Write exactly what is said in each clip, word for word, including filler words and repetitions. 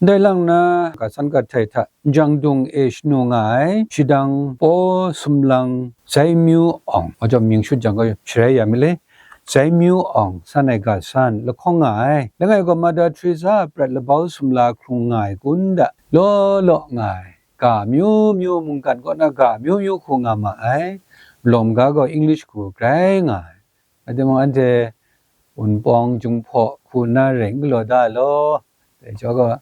Ndai lang na, ga san ga htai hta, njang dung e shanu nga ai, shadang paw sumlang Zaimyu Awng, wa jawm mying shut jang gaw, sharai ya mi le, Zaimyu Awng, san ai ga san, lahkawng nga ai, langai gaw Mother Teresa a prat labau sumla hkrung nga ai kun da, law law nga ai, ga myu myu, mungkan kaw na ga myu myu hku nga ma ai, malawm ga gaw English hku grai nga ai. Rai timung, anhte Wunpawng, Jinghpaw hku nna rai n galaw da law, dai chyawm gaw,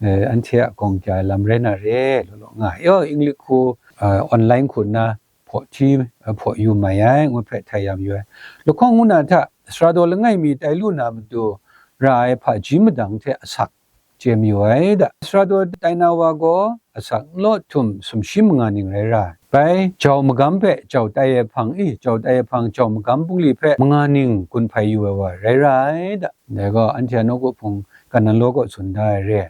eh, anhte a gawng kya ai lam rai na re, law law nga ai. Yaw, English hku, eh, online hku nna hpaw hti, eh, hpaw yu mai ai, ngut hpe htai ya mayu ai. Lahkawng ngu na hta, sara daw langai mi tai lu na matu, ra ai hpaji madang hte asak, chye mayu ai da. Sara daw tai na wa gaw asak nlaw htum sumshi manga ning rai ra ai. Bai, jau magam hpe jau tai ai hpang i, jau tai ai hpang jau magam bungli hpe manga ning gun hpai yu ai wa rai ra ai da. Dai gaw anhte a nawku hpung Kanan law kaw tsun da ai re.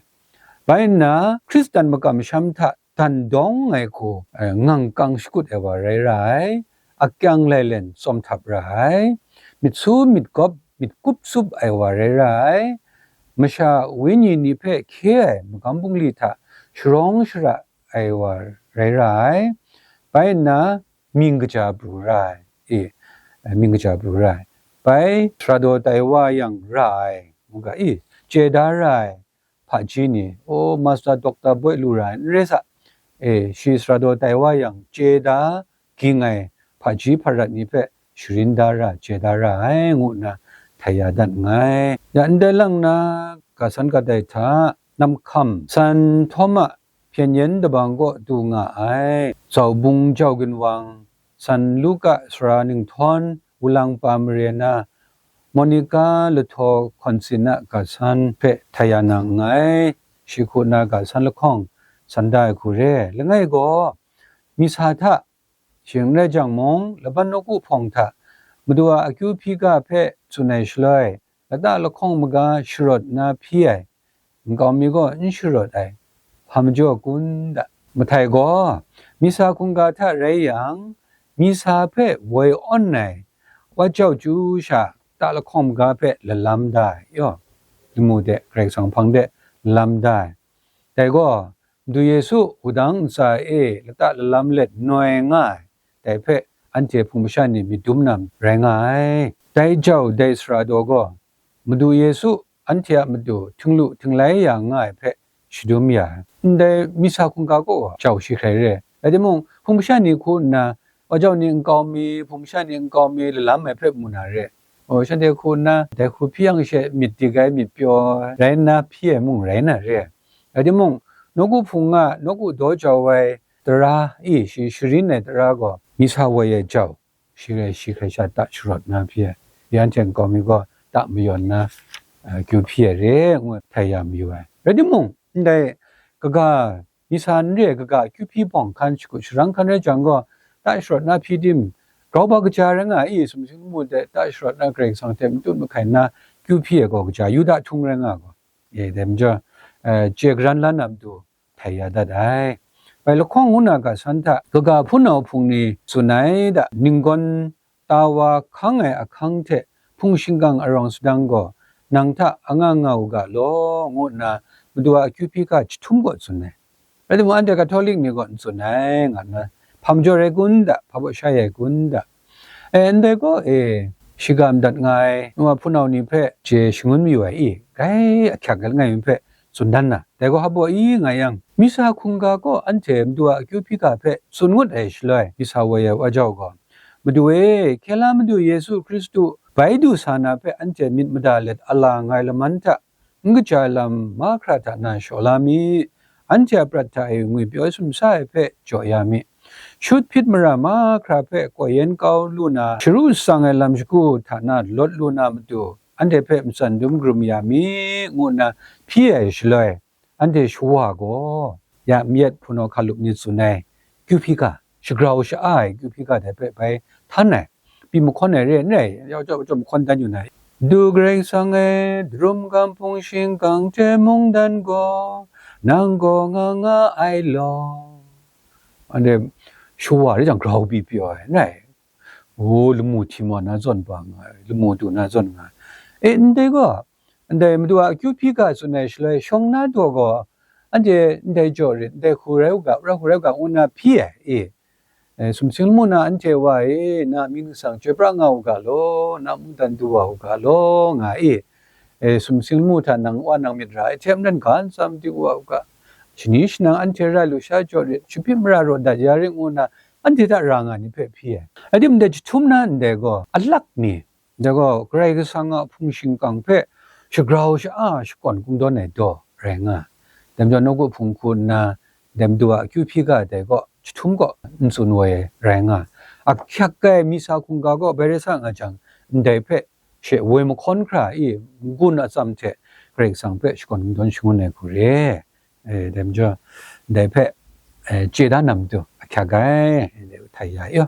Bai nna, Hkristan makam masham hta dan dawng ai hku, eh, ngang kang shakut ai wa rai ra ai, akyang lailen tsawm htap ra ai, myit su myit gawp myit kup tsup ai wa rai ra ai, masha wenyi ni hpe hkye ai magam bungli hta sharawng shara ai wa rai ra ai, bai nna mying kaja pru ra ai, e, mying kaja pru ra ai, bai sara daw tai wa yang ra ai, ngu ga, e, chye da ra ai, hpaji ni, o, Master Doctor boi lu ra ai, n rai sa, e, shi sara daw tai wa yang chye da, ging ai hpaji hparat ni hpe sharin da ra, chye da ra ai, ngu nna htai ya dat nngai. Ya ndai lang na, ga san ga htai hta, Namhkam, San Htawma, Hpyen Yen Dabang kaw du nga ai, Zaubung Jau Ginwang, San Luka Sara Ninghtawn, Wulang Pa Mare na, Monica Lahtaw Hkawnsin a ga san hpe htai ya na nngai. Shi hku na ga san lahkawng san da ai hku re. Langai gaw, misa hta, shing n rai jang mung, laban nawku hpawng hta, Madu a akyu hpyi ga hpe tsun ai shaloi, lata lahkawng maga sharawt na hpyi ai, nkau mi gaw n sharawt ai, hpa majaw kun da. Mahtai gaw, misa hkungga hta rai yang, misa hpe woi awn ai, wa jau chyu sha, ta lahkawng maga hpe lalam da ai, yaw, lamu de, Karai Kasang hpang de lalam da ai. Dai gaw, Madu Yesu wudang ntsa e lata lalam let noi nga ai, dai hpe anhte hpung masha ni myit dum na rai nga ai. Dai jau, dai sara daw gaw, Madu Yesu anhte a matu htinglu htinglai ya nga ai hpe shadum ya ai. Ndai misa hkungga kaw jau shi hkrai re ai. Rai timung, hpung masha ni hku nna, wa jau ni nkau mi, hpung masha ni nkau mi lalam ai hpe mu na re. O, shanhte hku nna, dai hku hpyi yang she myit dik ai, myit pyaw ai, rai nna hpyi ai mung rai na re. Rai timung, nawku hpung a nawku daw jau ai tara e, shi sharin ai tara gaw, misa woi ai jau, shi rai shi hkrai sha ta sharawt na hpyi ai, ya anhte nkau mi gaw ta mayawn na, eh, kyu hpyi ai re, ngu htai ya mayu ai. Rai timung, ndai kaga, misa n re ai kaga, kyu hpyi bawng hkan, shakut sharang hkan rai jang gaw, ta sharawt na hpyi tim, grau ba kaja rai nga ai, sumsing lamu de ta sharawt na Karai Kasang hte matut mahkai nna kyu hpyi ai gaw kaja, Yuda htung rai nga ai gaw, e, dai majaw, eh, chye karan la na matu htai ya dat ai. Bai lahkawng ngu na ga san hta, kaga hpunau hpung ni tsun ai da, ninggawn ta wa hkang ai ahkang hte hpung shingkang arawng sadang gaw, nang hta anga nga u ga law, ngu nna Madu a akyu hpyi ga jahtum gaw tsun ai. Rai timung, anhte Catholic ni gaw n tsun ai, nga nna, hpa majaw rai kun da, hpa baw sha ai kun da. E, ndai gaw, e, shiga madat nga ai, nwa hpunau ni hpe chye shangun mayu ai i, grai ahkyak langai mi hpe tsun dan na. Dai gaw hpa baw i nga yang, misa hkungga gaw anhte Madu a akyu hpyi ga hpe tsun ngut ai shaloi, misa woi ai wa jau gaw, Madu e, hkye la Madu Yesu Hkristu bai du sa na hpe anhte myit mada let a la nga ai laman hta, n kaja ai lam mahkra hta na shaw la mi, anhte a prat hta e ngwipyaw sumsa ai hpe jaw ya mi, shut hpyit mara mahkra hpe kawyen kau lu na, sharu tsang ai lam shagu hta na lawt lu na matu, anhte hpe matsan dum karum ya mi, ngu nna hpyi ai shaloi, anhte shawa gaw, ya myit hpunau hkalup ni tsun ai kyu hpyi ga, shagrau sha-a ai kyu hpyi ga dai hpe bai htan ai, pyi mahkawn ai re n rai, yau chyawm chyawm mahkawn dan yu na ai. Du Karai Kasang e, darum gam hpung shingkang hte mungdan gaw, nang gaw nga nga ai law. Anhte shawa rai jang grau pyi pyaw ai n rai. O, lamu hti ma na zawn pa nga ai, lamu du na zawn nga ai. E, ndai gaw, ndai Madu a akyu hpyi ga tsun ai shaloi, shawng na daw gaw, anhte ndai jaw rit, ndai hku rai u ga, ra hku rai u ga, ngu nna hpyi ai, e, e, sumsing lamu na anhte wa e, na myit matsang chyoi pra nga u ga law, na mungdan du wa u ga law, nga i, e, sumsing lamu hta nang wa nang myit ra ai hte maren ga ntsam di wa u ga, shani shanang anhte rai lu sha jaw rit, shapyi mara raw dat ya rit, ngu nna anhte hta ra nga ni hpe hpyi ai. Adim ndai jahtum na ndai gaw, alak ni, dai gaw Karai Kasang a hpung shingkang hpe shagrau sha-a shakawn kungdawn ai daw rai nga ai. Dai majaw, nawku hpung hku nna, dai Madu a akyu hpyi ga dai gaw, jahtum kaw n tsun woi ai rai nga ai. Ahkyak ai misa hkungga gaw bai rai sa nga jang, ndai hpe she woi mahkawn hkra i, n-gun atsam hte Karai Kasang hpe shakawn kungdawn shangun ai hku re. E, dai majaw, ndai hpe, e, chye da na matu ahkyak ai, e, htai ya i.